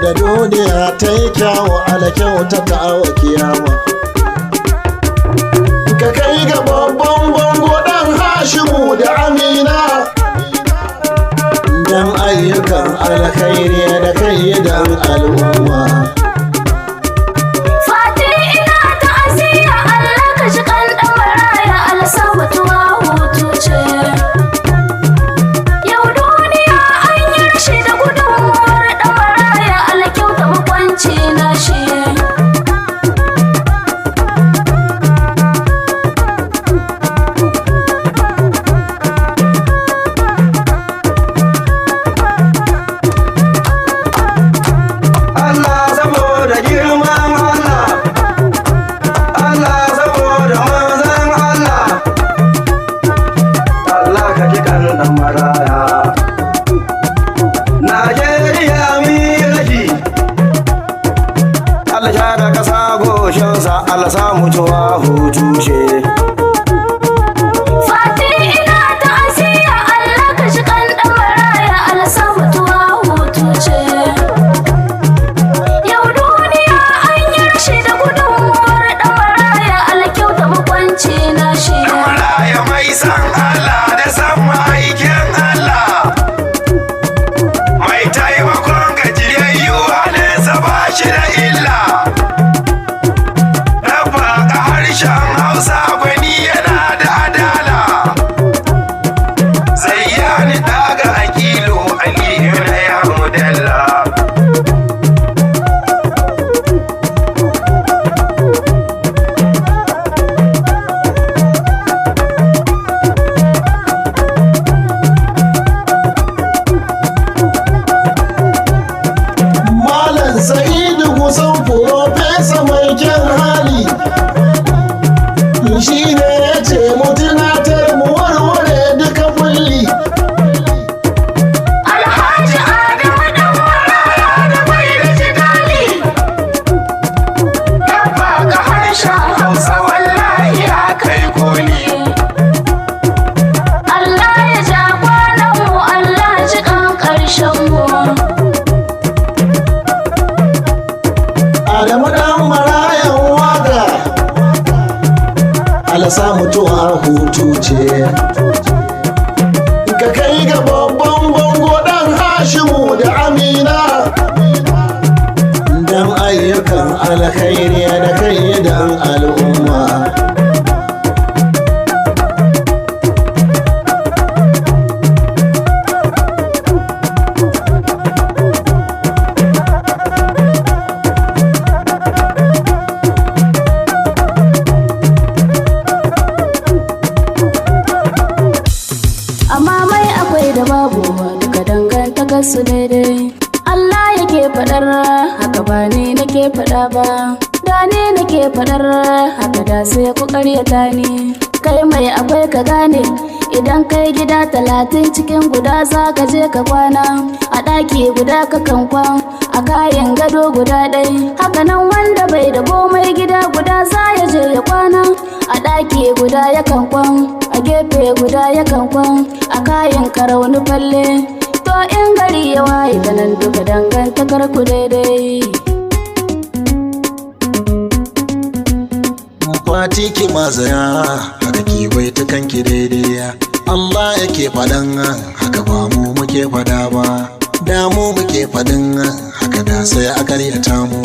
Da duniya ta yi kyawu, alkyauta ta wa kiyama. Ka kai ga babban bango dan Hashimu da Amina, dan ayyukan alkhairi da kai dan al'umma. Fati, ina ta'aziyya, Allah ka ji kan ɗan maraya, Allah sa mutuwa hutu ce. Yau duniya an yi rashi da gudunmuwar ɗan maraya, Allah kyauta makwanci na shi. Allah saboda girman Allah, Allah saboda manzon Allah, Allah ka ji kan dan maraya. Najeriya mi rashi. Allah ya da kasa goshinsa, Allah sa mutuwa hutu ce. Fati, ina ta'aziyya, Allah ka ji kan ɗan maraya, Allah sa mutuwa hutu ce. Yau duniya an yi rashi da gudunmuwar ɗan maraya, Allah kyauta makwanci na shi. Maraya mai san Allah da san ma'aikin Allah. Mai taimakon gajiyayyu, halinsa ba shi da illa. Rabba ga harshen Hausa, gwani yana da adala. Zayyani daga Akilu Aliyu na ya mudalla. Malam Sa'idu Kusan, furofesa mai kyan hali, shi ne ya ce mu tunatar mu warware duka kulli. Alhaji Adamu ɗan maraya da bai da jidali. Rabba ga harshen Hausa, wallahi ya kai koli. Allah ya ja kwanan mu, Allah ji kan ƙarshen mu. Adamu dan marayan waka, alasa mutuwa hutu ce. Ka kai ga babban bango dan Hashimu da Amina, dan ayyukan alkhairi da kai dan al'umma. Amma mai akwai da babu duka dangantakar su daidai. Allah yake faɗar haka, ba ni nake faɗa ba. Da ni nake faɗar haka, da sai ku ƙaryata ni. Kai mai akwai, ka gane, idan kai gida 30, cikin guda za ka je ka kwana, a ɗaki guda ka kankwan, a kayan gado guda ɗai. Hakanan wanda bai da komai, gida guda za ya je ya kwana, a ɗaki guda ya kankwan, a gefe guda ya kankwan, a kayan karauni falle. To in gari ya waye, ta nan duka dangantakar ku daidai. Fati, ki mazaya haka, ki bai ta kanki daidai. Allah yake faɗan haka, ba mu muke faɗa ba. Da mu muke faɗin haka, da sai a karyata mu.